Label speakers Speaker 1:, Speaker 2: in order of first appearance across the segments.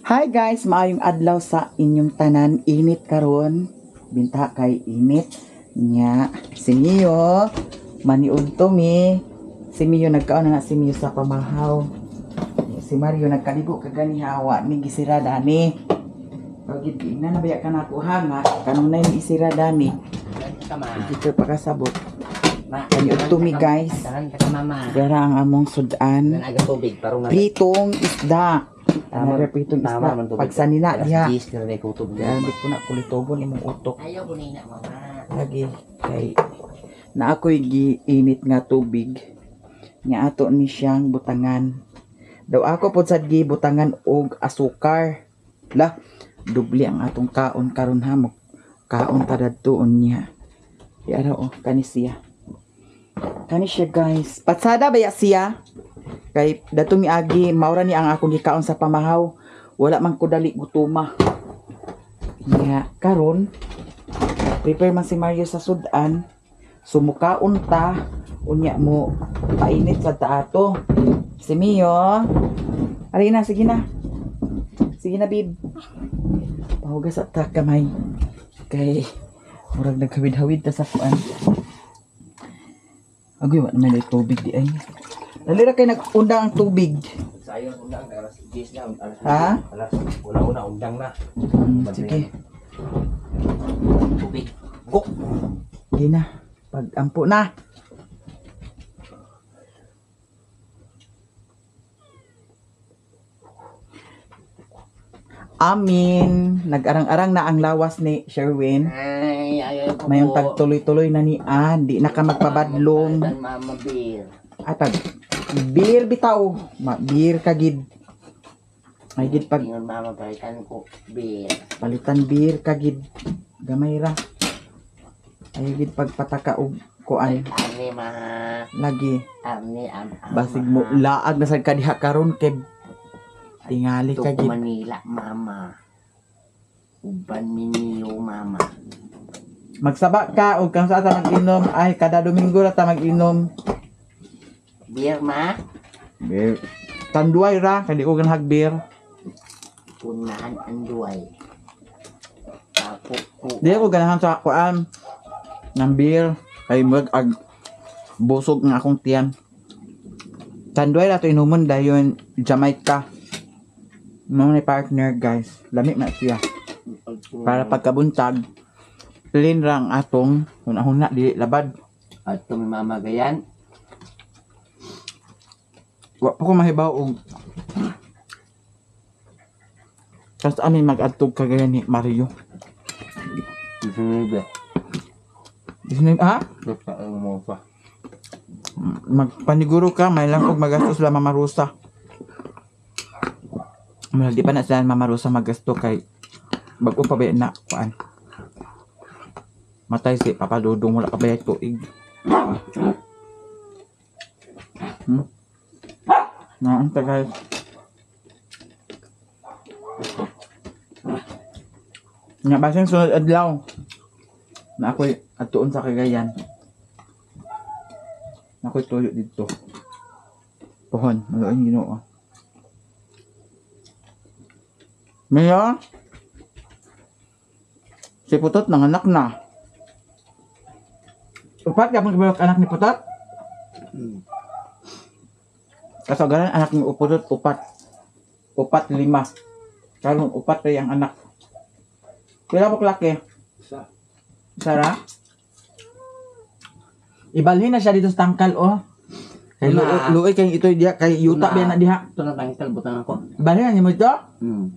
Speaker 1: Hi guys, maayong adlaw sa inyong tanan. Init karon. Binta kay init. Nya, si Mio maniudto mi. Si Mio nagkaon na si Mio sa pamahaw. Si Mario nagkaligo kagani hawa ni gisira dani. Pagid ina na baya ka nako ha nga kanunay ni isira dani. Dito pa kasabot. Maniudto mi, guys. Dara ang among sudan. Pritong isda. Tama, pritong isda. Pagsanina diha. Diha di ko na kulitobon imong utok.
Speaker 2: Ayaw ko na, mama.
Speaker 1: Lagi kay na ako'y giinit nga tubig. Nya ato ni siyang butangan. Daw ako pod sad gibutangan og asukar. La, dubli ang atong kaon karon ha mo. Kaon ta dadtuon niya. Yara oh, kani siya. Kani siya, guys. Patsada ba ya siya? Kay dato miagi maura ni ang akong gikaon sa pamahaw. Wala man ko dali gutuma. Nya karon prepare man si Mario sa sudan. Sumukaon ta unya mo painit sa taato. Si Mio. Ari na, sige na. Sige na, babe. Pahugas at ta kamay. Kay murag naghawid-hawid ta sa kuan. Agoy, wa naman may tubig di ay. Dali ra kay nag-undang ang tubig.
Speaker 3: Sayon undang alas 10 na alas.
Speaker 1: Ha?
Speaker 3: Alas una una undang na.
Speaker 1: Sige.
Speaker 3: Tubig. Go.
Speaker 1: Sige na. Pag-ampo na. Amin. Nag-arang-arang na ang lawas ni Sherwin.
Speaker 2: Ay, ayaw ko
Speaker 1: Mayong
Speaker 2: po.
Speaker 1: tagtuloy-tuloy na ni Ann. Di na ka magpabadlong.
Speaker 2: Palitan, Mama Beer.
Speaker 1: Ay, pag beer bitaw. Ma, beer ka gid. Ay gid pag
Speaker 2: Ingon mama, palitan ko beer.
Speaker 1: Palitan beer ka gid. Gamay ra. Ay gid pagpataka og kuan.
Speaker 2: Ani ma.
Speaker 1: Lagi.
Speaker 2: Ani am.
Speaker 1: Basig mo laag na sad ka diha karon kay tingali ka
Speaker 2: Ka
Speaker 1: gid.
Speaker 2: Manila, mama. Uban minyo, mama.
Speaker 1: Magsaba ka og kang sa ta mag-inom ay kada Domingo ra ta mag-inom.
Speaker 2: Beer, ma?
Speaker 1: Beer. Tanduay ra kay di ko ganahag beer.
Speaker 2: Punahan ang duay. Ako ko.
Speaker 1: Di ako ganahan sa kuan ng beer kay mag ag busog nga akong tiyan. Tanduay ra to inumon dayon Jamaica. Mo ni partner, guys. Lami na siya. Para pagkabuntag plain ra ang atong hunahuna di labad.
Speaker 2: Ato mi mama gayan.
Speaker 1: Wa pa ko mahibaw og kas amin mag-adtog kagaya ni Mario.
Speaker 3: Sige.
Speaker 1: Disney, ha?
Speaker 3: Basta mo pa.
Speaker 1: Magpaniguro ka, may lang og magastos sila Mama Rosa. Mahal, di pa na sila Mama Rosa magasto kay bago pa ba na kuan. Matay si Papa Dudong, wala pa ba tuig. Na, ang tagal. Nga basin sunod adlaw. Na ako'y atuon sa Cagayan. Ako'y tuyo dito. Pohon, maluin Ginoo. Maya? Si Putot nanganak na. Upat, yapon ka anak ni Putot? Kasagaran anak ni Putot, upat. Upat, lima. Karon upat rin ang anak. Pila mo klaki?
Speaker 3: Isa.
Speaker 1: Sara? Ibalhin na siya dito sa tangkal, oh. Kay
Speaker 2: Una.
Speaker 1: luoy kay ito diha kay yuta
Speaker 2: Una.
Speaker 1: ba na diha.
Speaker 2: Ito na tangkal, butang ako.
Speaker 1: Ibalhin na nimo ito?
Speaker 3: Hmm.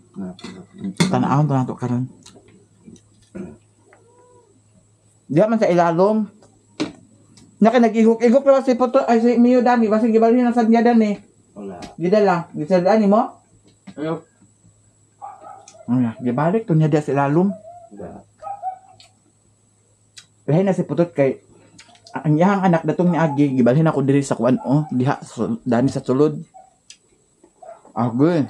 Speaker 1: Tanawon to nato karon. Diha man sa ilalom. Nya kay nag-igok-igok na si Puto ay si Mio dani basig gibalhin na sad niya dani.
Speaker 3: Wala.
Speaker 1: Gidala, gisadaan nimo?
Speaker 3: Ayo.
Speaker 1: Ano, gibalik to niya diha sa ilalom.
Speaker 3: Wala.
Speaker 1: Lahi na si Putot kay ang iyang anak datong ni Agi gibalhin ako diri sa kuan oh diha dani sa sulod. Agoy.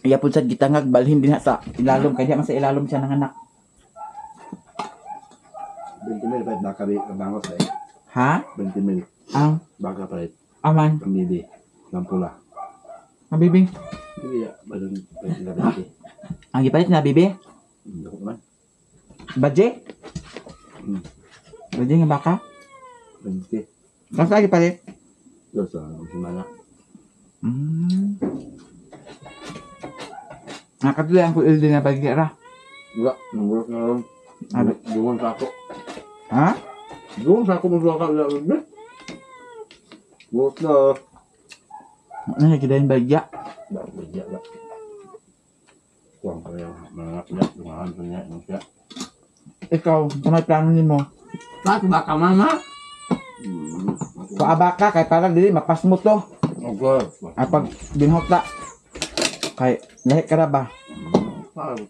Speaker 1: Iya pud sad gitangag balhin dinha sa ilalom kay diha man sa ilalom siya ng anak.
Speaker 3: 20 mil palit baka bangos eh.
Speaker 1: Ha?
Speaker 3: 20 mil
Speaker 1: Ang
Speaker 3: baka palit
Speaker 1: aman
Speaker 3: ang bibi. Ng pula.
Speaker 1: ang bibi.
Speaker 3: Hindi ya, balon sila dati.
Speaker 1: Ang gipalit na bibi?
Speaker 3: Hindi ko man.
Speaker 1: Badje? Badje nga baka?
Speaker 3: 20.
Speaker 1: Basta gipalit?
Speaker 3: Ito sa semana.
Speaker 1: Nakatuloy ang kuil din na badje ra.
Speaker 3: Wala, nangurot na ron.
Speaker 1: Ano?
Speaker 3: Dungon sa ako.
Speaker 1: Ha?
Speaker 3: Dungon sa ako mo ka wala. Ngurot na.
Speaker 1: Ano na kita yung bagya?
Speaker 3: Bagya ba? Kuwang ka yung mga anak niya, dungahan ko niya, nung siya.
Speaker 1: Ikaw, kung may plano nimo?
Speaker 2: Bakit baka mama?
Speaker 1: Paaba ka, kay para dili mapasmo to.
Speaker 3: Okay.
Speaker 1: Ay pag binhota. Kay lahi ka ra ba?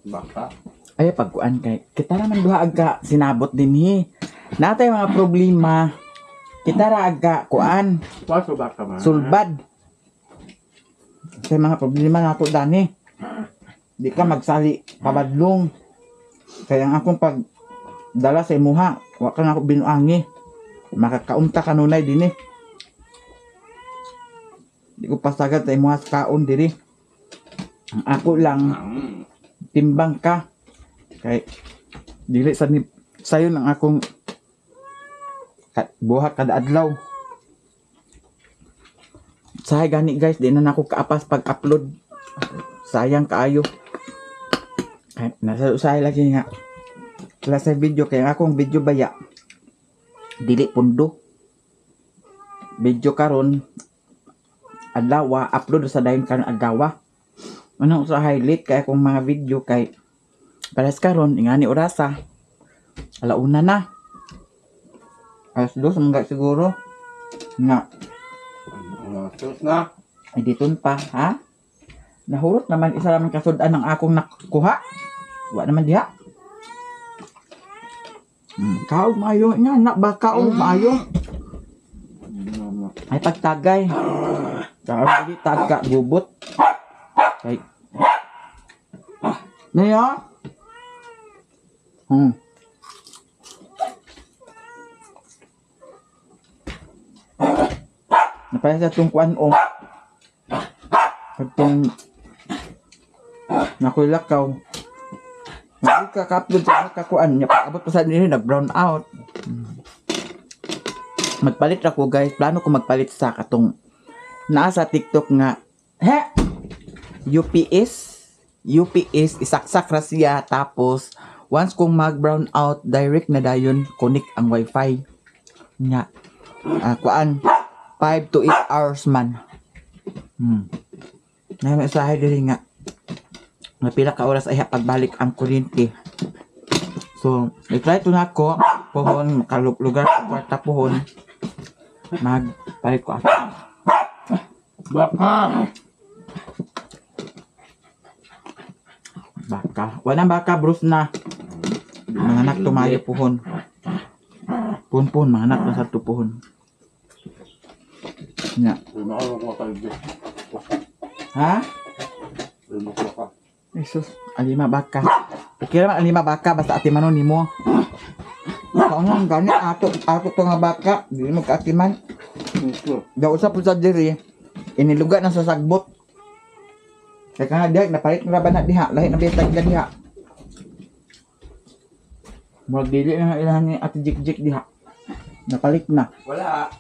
Speaker 3: Baka.
Speaker 1: Ay pagkuan kay kita ra man duha agka sinabot dinhi. Natay mga problema. Kita ra agka kuan,
Speaker 3: Paso baka man.
Speaker 1: sulbad. Sa mga problema nato dani. Di ka magsali pabadlong. Kaya ang akong pag dala sa imuha, wa ka na ako binuangi. Makakaunta kanunay dinhi. Di ko pasagad sa imuha sa kaon diri. Ang ako lang timbang ka. Kay dili sa ni sayon ang akong buhat kada adlaw. Sahay gani guys, di na nako kaapas pag-upload. Sayang kaayo. Ay, nasa usahay lagi nga. Wala sa video kay ang akong video baya. Dili pundo. Video karon adlaw, upload sa dayon karon adlaw. Ano sa highlight kay akong mga video kay pares karon ingani orasa. Alauna na. 2:00 mga siguro. Nga.
Speaker 3: Sus na.
Speaker 1: Ay diton pa, ha? Nahurot naman isa naman kasud-an ang akong nakuha. Wa naman diha. Kaog maayo nga na ba kaog maayo. Ay pagtagay. Kaog dili taga gubot. Ay. Naya? Napaya sa itong kuan o. Itong nakulakaw. Nagkaka-upload sa nakakuan niya. Pag-abot pa sa nila, nag-brown out. Magpalit ako guys. Plano ko magpalit sa katong naa sa TikTok nga he UPS isaksak ra siya tapos once kung mag brown out direct na dayon connect ang wifi nya. Kuan 5 to 8 hours man. Na may usahay diri nga napila ka oras ay pagbalik ang kuryente. So, i-try to nako pohon makaluglugar sa kwarta pohon magpalit ko ato.
Speaker 3: Baka.
Speaker 1: Baka. Wala baka, Bruce na. Mga anak tumayo pohon. Pohon-pohon, mga anak nasa tupohon. Nga. Ha? Jesus, alima baka. Okay naman alima baka basta atimanon nimo. Kaon gani ato ato to nga baka, dili mo kaatiman. Daw usap po sa diri. Iniluga na sa sagbot. Kaya nga diha napalit na ba na diha, lahi na bitag na diha. Murag dili na ilahan ni Ate Jik-Jik diha. Napalit na.
Speaker 2: Wala.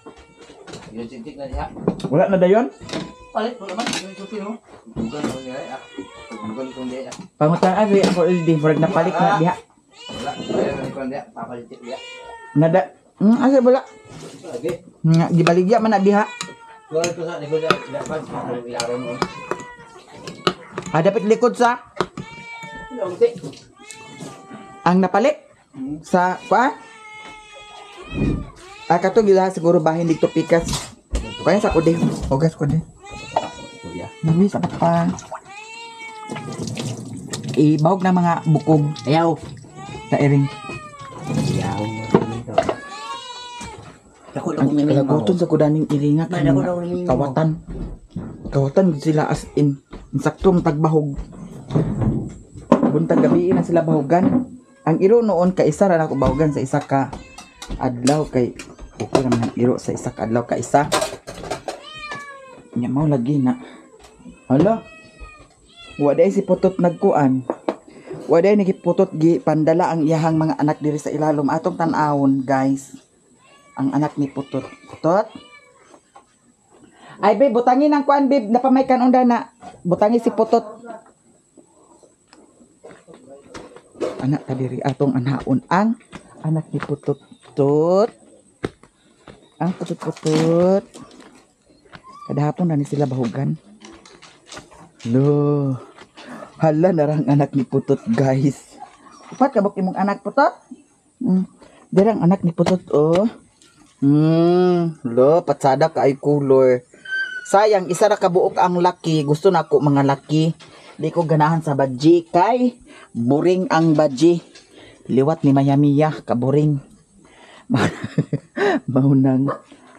Speaker 2: Yung Jik-Jik na diha.
Speaker 1: Wala na dayon?
Speaker 2: Palit mo naman. Yung susi mo. Bugan ko niya. Bugan ko niya.
Speaker 1: Pangutan abi ako LD murag napalit na diha.
Speaker 2: Wala. Wala na ko niya. Papalit diha.
Speaker 1: Nada. Asa wala?
Speaker 2: Lagi.
Speaker 1: Nga gibaligya man na diha.
Speaker 2: Wala ko sa likod dapat ilaron mo.
Speaker 1: Ah, dapat likod sa ang napalit sa pa. Ah, kato gila siguro bahin dito pikas. Kaya sa kude. Ogas kude. Nami sa pa. Ibahog na mga bukog.
Speaker 2: Ayaw.
Speaker 1: Sa iring.
Speaker 2: Ayaw.
Speaker 1: Laguton sa kudaning iringa kawatan. Kawatan sila as in saktong tagbahog. Buntag gabi na sila bahogan. Ang iro noon ka isa ra na ako bahogan sa isa ka adlaw kay okay naman ang iro sa isa ka adlaw ka isa. Nya mao lagi na. Hala. Wa day si Putot nagkuan. Wa day nagputot gi pandala ang iyahang mga anak diri sa ilalom. Atong tan-awon, guys. Ang anak ni Putot. Putot? Ay, babe, butangin ang kuan, babe. Napamay kan na. Butangin si Putot. Anak ta diri atong anaon ang anak ni Putot. Tut. Ang Putot-putot. Kada hapon na ni sila bahugan. Lo. Hala narang anak ni Putot, guys. Upat kabok imong anak, Putot? Dirang anak ni Putot, oh. Lo, patsada ka ay color. Sayang, isa ra ka buok ang laki. Gusto na ako mga laki. Di ko ganahan sa badji kay boring ang badji. Liwat ni Mayamiya, kaboring. Maunang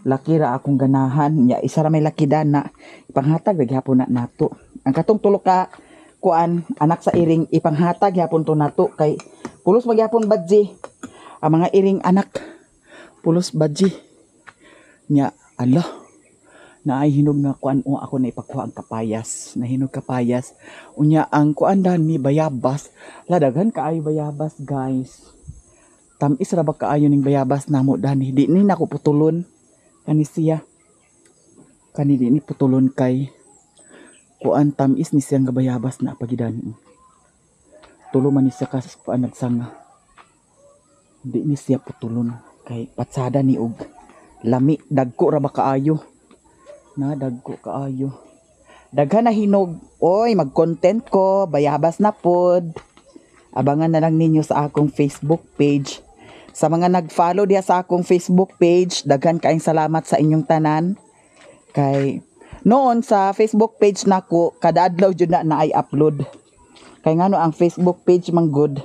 Speaker 1: laki ra akong ganahan. Ya, isa ra may laki dana. Ipanghatag ra gihapon na nato. Ang katong tulo ka kuan anak sa iring ipanghatag gyapon to nato kay pulos magyapon badji. Ang mga iring anak pulos badji. Nya ala naay hinog nga kuan o ako na ipakuha ang kapayas. Nahinog kapayas. Unya ang kuan dan ni bayabas. Ladagan kaayo bayabas, guys. Tamis ra ba kaayo ning bayabas namo dani. Di ni nako putulon kani siya. Kani di ni putulon kay kuan tamis ni siyang bayabas na pagidani. Tulo man ni siya kas kuan nagsanga. Di ni siya putulon kay patsada ni og lami dagko ra ba kaayo. Na dagko kaayo. Daghan na hinog. Oy, mag-content ko, bayabas na pod. Abangan na lang ninyo sa akong Facebook page. Sa mga nag-follow diha sa akong Facebook page, daghan kaayong salamat sa inyong tanan. Kay noon sa Facebook page nako, kada adlaw jud na naay upload. Kay ngano ang Facebook page man good.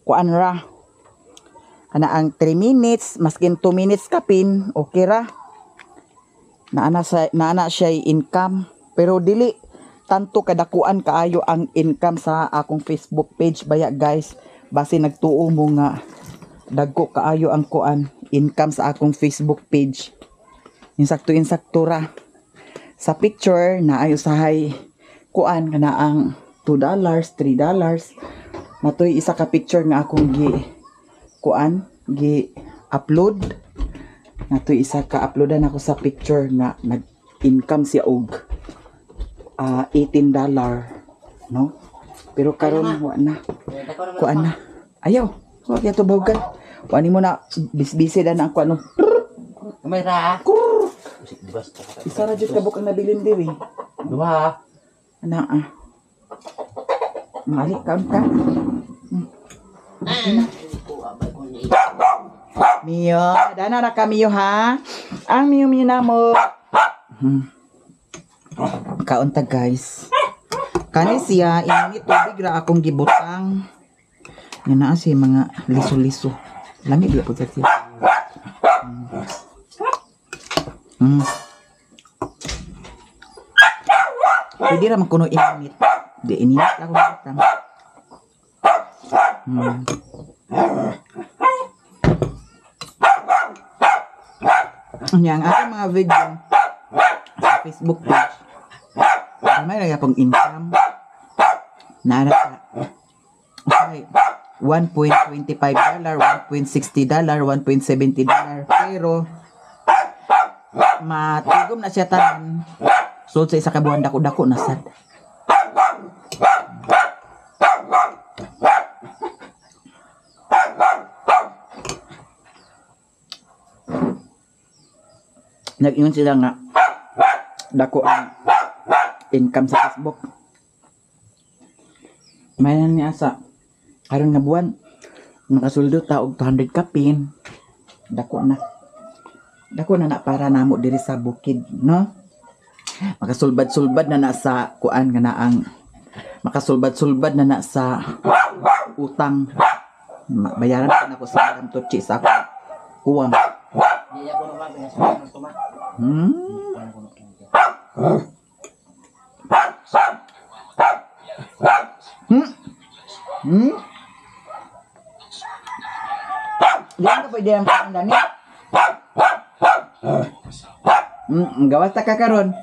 Speaker 1: Kuan ra. Ana ang 3 minutes, maskin 2 minutes kapin, okay ra. Naana siya income, pero dili tanto kadakuan kaayo ang income sa akong Facebook page baya, guys. Base nagtuo mo nga dagko kaayo ang kuan income sa akong Facebook page. Insakto-insakto ra. Sa picture na ay usahay kuan kana ang $2, $3. Matoy isa ka picture nga akong gi kuan gi upload. Natoy isa ka uploadan ako sa picture nga nag-income siya og $18, no? Pero karon wa na. Kuan na. Ayaw, wa kay tubogan. Wa nimo na bisbisi dan ang kuan no.
Speaker 2: Kamay ra.
Speaker 1: Isa ra jud kabuk ang nabilin diri.
Speaker 2: Duha.
Speaker 1: Ana ah. Mali kaon ka. Mio, dana ra ka Mio ha. Ang Mio Mio na mo. Kaon ta, guys. Kani siya init tubig ra akong gibutang. Yan na siya mga liso-liso. Lami biya pud siya. Pwede ra man kuno init. Di init lang akong gibutang. Unya ang akong mga video sa Facebook page. May ra pong income. Nara sa okay, $1.25, $1.60, $1.70, pero matigom na siya tanan. Sulod sa isa ka buwan dako-dako na sad. Nag-ingon sila nga dako ang income sa Facebook. May niya sa karon nga buwan makasuldo ta og 200 kapin. Dako na. Dako na na para namo diri sa bukid, no? Makasulbad-sulbad na na sa kuan nga naang makasulbad-sulbad na na sa utang. Bayaran pa nako sa Madam Tochi sa akong kuwang. Yan ka pwede ang kaon dani. Gawas ta ka karon.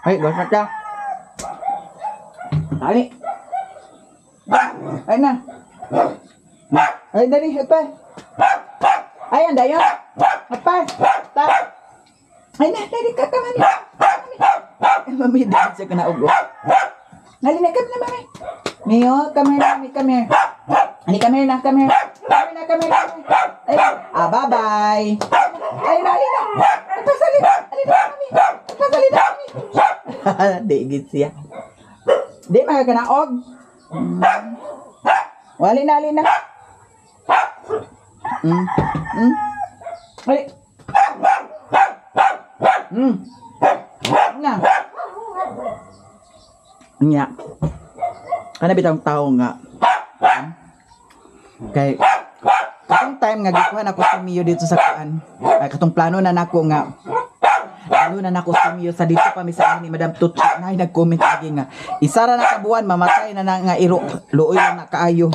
Speaker 1: Ay, gawas na ka. Ali. Ay na. Ay, dali, agpa. Ay, ang dayon. Agpa. Ta. Ay na, dali ka, ka, mami. Mami. Ay, mami, dali siya ka na ugo. Dali na, come na, mami. Mio, come here, mami, come here. Ali, come here na, come here. Come here na, come here, come here. Ay, ah, bye-bye. Ay na, ali na. Agpasali na, ali na, mami. Agpasali na, mami. Di, gid siya. Di, makakanaog. Wali na, ali na. Ali. Na. Nya. Kana bitang tao nga. Kay katong time nga gikuha nako si Mio dito sa kuan. Ay, katong plano na nako nga lalo na nako si Mio sa dito pa mi sa ni Madam Tutsi na nag-comment lagi nga isa ra na ka buwan mamatay na na nga iro luoy lang na kaayo.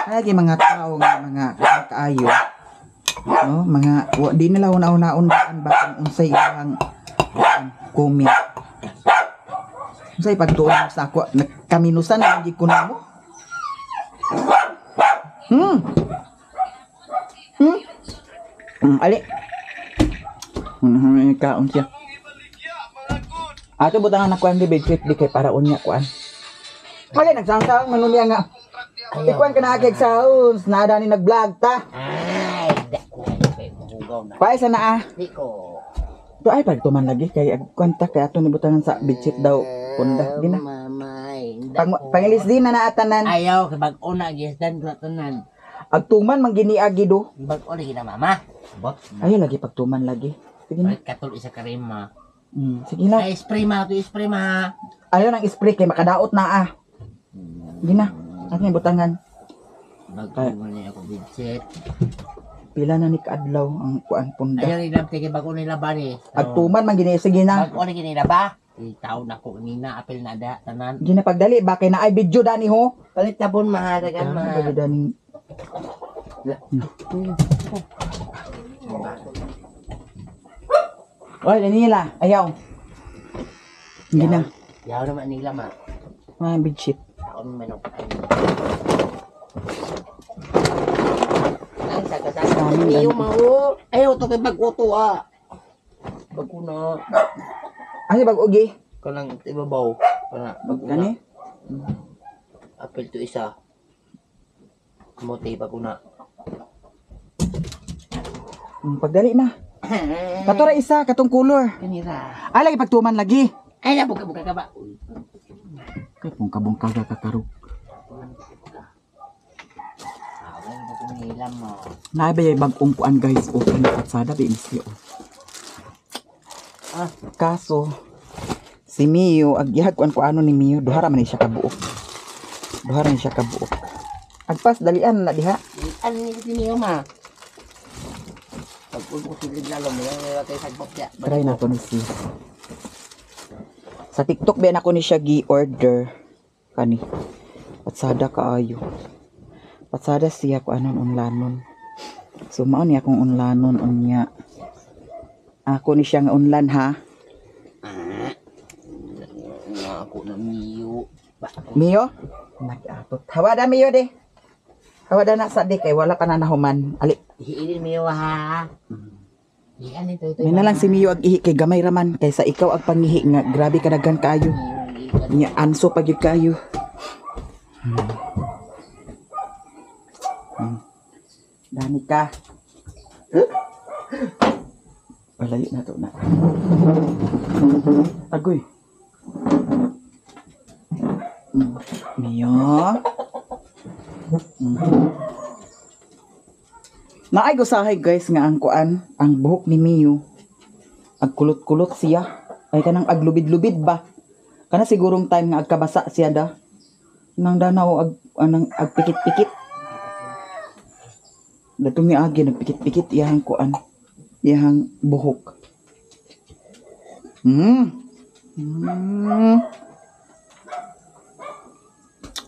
Speaker 1: Lagi mga tao nga mga kaayo. No, mga wa, di nila una-unaon daan ba kung unsay ilang comment. Unsay pagtuon sa ako nagkaminusan na lagi ko namo. Ali. Kaon siya. Ato butangan na kuan di bedsheet di kay para unya kuan. Wala nagsangsang man unya nga. Ikuan ka na agig sa house, naada ni nag-vlog ta.
Speaker 4: Ay, dako kay mahugaw na.
Speaker 1: Paisa na ah.
Speaker 4: Di ko.
Speaker 1: To ay pagtuman lagi kay ag kuan ta kay ato ni butangan sa bedsheet daw punda di na.
Speaker 4: Mamay.
Speaker 1: Pang, pangilis di na naatanan.
Speaker 4: Ayaw kay bag-o na gisdan ko tanan.
Speaker 1: Agtuman man giniagi do.
Speaker 4: Bag-o lagi na mama. Bot.
Speaker 1: Ayaw lagi pagtuman lagi. Sige na.
Speaker 4: Balik katol isa karima.
Speaker 1: Sige na.
Speaker 4: Ay spray ma, to spray ma.
Speaker 1: Ayaw nang spray kay makadaot na ah. Sige na. Ato ni butangan.
Speaker 4: Bag-o ni ako bedsheet.
Speaker 1: Pila na ni kaadlaw ang kuan punda.
Speaker 4: Ayaw ni lamte kay bag-o ni laban eh.
Speaker 1: Agtuman man gini sige na.
Speaker 4: Bag-o lagi ni laba. Itaw na ko nina apil na da tanan.
Speaker 1: Gina pagdali ba kay naay video dani ho.
Speaker 4: Palit tabon ma, dagan ma.
Speaker 1: Pagdali dani. Oy, Danila, ayaw. Hindi na.
Speaker 4: Yaw naman nila ma.
Speaker 1: Mga bedsheet.
Speaker 4: Ako ni manok. Ay, saga-saga.
Speaker 1: Dami,
Speaker 4: Iyo mao. Ayaw to kay bag-o to ah. Bag-o na.
Speaker 1: Ay, bag-ugi.
Speaker 4: Kanang ibabaw. Kana bag-o na.
Speaker 1: Kani?
Speaker 4: Apil to isa. Kamote bag-o na.
Speaker 1: Pagdali na. Katora isa, katong color.
Speaker 4: Kanira.
Speaker 1: Ay, lagi pagtuman lagi.
Speaker 4: Ay, nabuka-buka ka ba? Uy.
Speaker 1: Kay bungka-bungka ka kakarog.
Speaker 4: Awal ba kung nilam mo?
Speaker 1: Naay ba bagong kuan guys o pinapatsada ba imsi o.
Speaker 4: Ah.
Speaker 1: Kaso si Mio agyahag kuan kuano ni Mio duha ra man ni siya kabuok. Duha ra ni siya kabuok. Agpas dalian na diha.
Speaker 4: Ano ni niyo ma? Pag-ubo silid lalo mo, yung kay sagbok ya.
Speaker 1: Try na ko ni siya. Sa TikTok ba nako ni siya gi-order kani. Patsada kaayo. Patsada siya ko anon unlanon. So mao ni akong unlanon unya. Ako ni siya nga unlan ha.
Speaker 4: Na ako na miyo. Ba,
Speaker 1: Mio? Nag-atot. Hawa da Mio de. Hawa da na sa de kay wala pa na nahuman. Ali,
Speaker 4: Hiilin miyo ha. Hian ito ito.
Speaker 1: may na lang si Mio ag ihi kay gamay raman kaysa ikaw ang pangihi nga grabe kadaghan kaayo. Nya anso pa gyud kaayo. Dani ka. Palayo na to na. Agoy. Mio. Naay gusahay guys nga ang kuan, ang buhok ni Mio. Agkulot-kulot siya. Ay kanang aglubid-lubid ba? Kana sigurong time nga agkabasa siya da. Nang danaw ag anang agpikit-pikit. Datong ni agi nagpikit-pikit iyahang kuan. Iyahang buhok.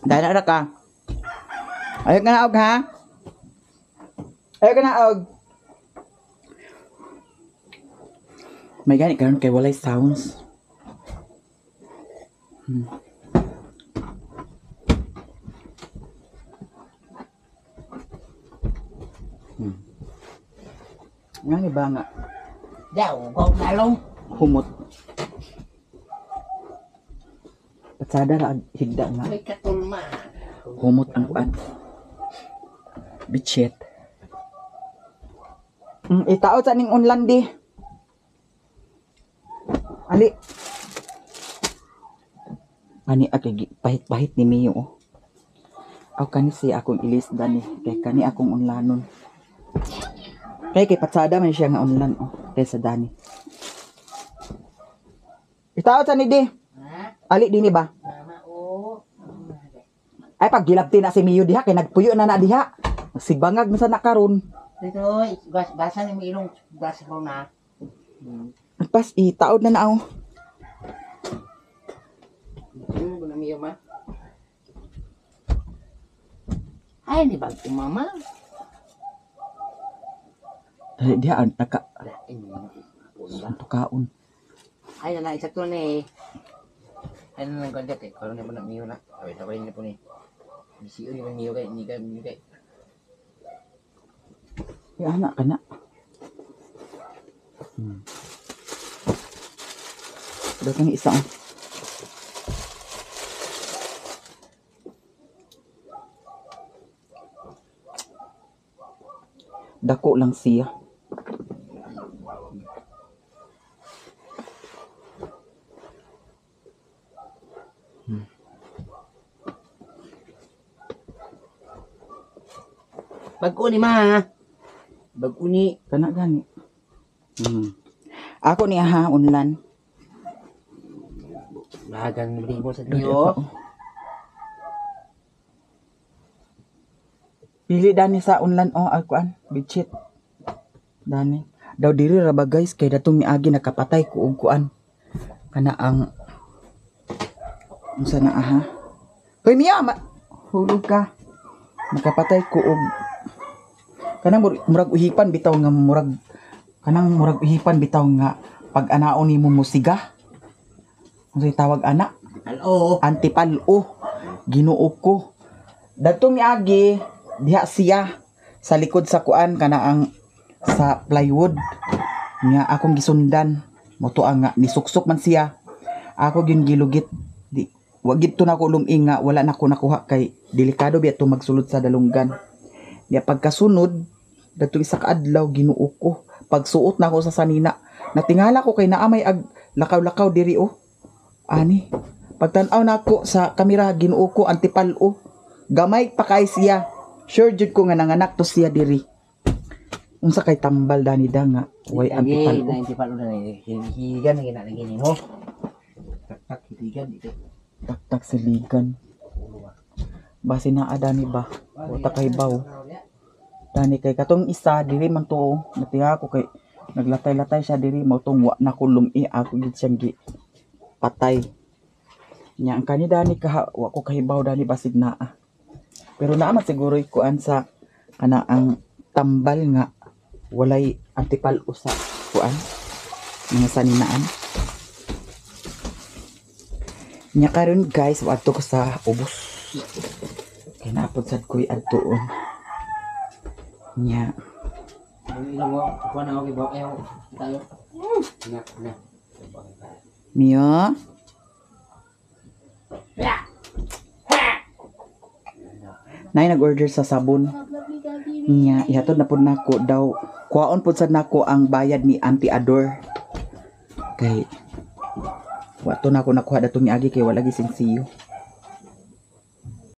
Speaker 1: Dahil na ka. Ayaw ka na og ha. Ayaw ka na og. May gani karon kay walay sounds. Nga ni ba nga
Speaker 4: Daw, ko nalong.
Speaker 1: humot. Patsada ra ag higda nga
Speaker 4: May katulma.
Speaker 1: humot ang kuan. Bitchet. Itaot sa ning unlan di. Ali. Ani ag pahit-pahit ni Mio. Oh. Aw kani siya akong ilis dani kay kani akong unlanon. Kay kay patsada man siya nga unlan oh kaysa dani. Itaot sa ni di.
Speaker 4: Ha?
Speaker 1: Ali di ni ba?
Speaker 4: Mama, oh.
Speaker 1: Ay paggilabti na si Mio diha kay nagpuyo na na diha. Sigbangag man sa nakaron.
Speaker 4: Dito, basa ni ilong, basa ko na.
Speaker 1: Pas itaod na na oh.
Speaker 4: Ano ba na miyo, ma? Ay, di ba mama?
Speaker 1: Dali diha ang taka
Speaker 4: Ay,
Speaker 1: ang tukaon.
Speaker 4: Ay, na isa to na eh. Ay, na lang konti kay karon na po na miyo na. Ay, sabay na po ni. Bisiyo ni miyo kay ni kay miyo kay.
Speaker 1: Ay ana kana. Daw kang isa oh. Dako lang siya.
Speaker 4: Bago ni ma. Bago ni.
Speaker 1: Kana gani. Ako ni ha unlan.
Speaker 4: Magan mo sa
Speaker 1: Dali
Speaker 4: diyo.
Speaker 1: pa, oh. Pili dani sa unlan oh ay kuan bitchit. Dani. Daw diri ra ba guys kay datong miagi nakapatay ko og kuan. Kana ang unsa na aha. Hoy Mia, hulog ka. Nakapatay ko og kanang murag uhipan bitaw nga murag kanang murag uhipan bitaw nga pag anaon nimo musiga. Unsay tawag ana?
Speaker 4: Alo.
Speaker 1: Antipalo. Ginoo ko. Dadtong miagi diha siya sa likod sa kuan kana ang sa plywood nga akong gisundan moto nga nisuksok man siya ako gyud gilugit di wa gid to nako luming nga wala nako nakuha kay delikado biya to magsulod sa dalunggan nya pagkasunod dadtong isa ka adlaw Ginoo ko pagsuot nako sa sanina natingala ko kay naa may ag lakaw-lakaw diri oh ani pagtan-aw nako sa kamera Ginoo ko antipalo gamay pa kay siya sure jud ko nga nanganak to siya diri unsa kay tambal dani da nga way antipalo
Speaker 4: Antipalo. Antipalo na ni. Higan na gina gini mo. Tak higan dito.
Speaker 1: Taktak siligan. Base naa dani ba? Wata kay baw. Dani kay katong isa diri man to oh. Natiha ko kay naglatay-latay siya diri mao tong wa na ko lumi ako gid siyang gi patay. Nya ang kani dani ka wa ko kahibaw dani basig naa. Pero naa man siguro kuan sa kana ang tambal nga walay antipalo sa kuan mga saninaan. Nya karon guys, adto ko sa ubos. Kay naapod sad ko'y adtuon. Nya,
Speaker 4: Ang ilong mo, kuha na ako kay Bok. Ayaw, tayo. Na, na.
Speaker 1: Mia. Nay nag-order sa sabon. Nya, ihatod na pud nako daw. Kuhaon pud sad nako ang bayad ni Auntie Ador. Kay wa to nako nakuha datong niagi kay wala gisinsiyo.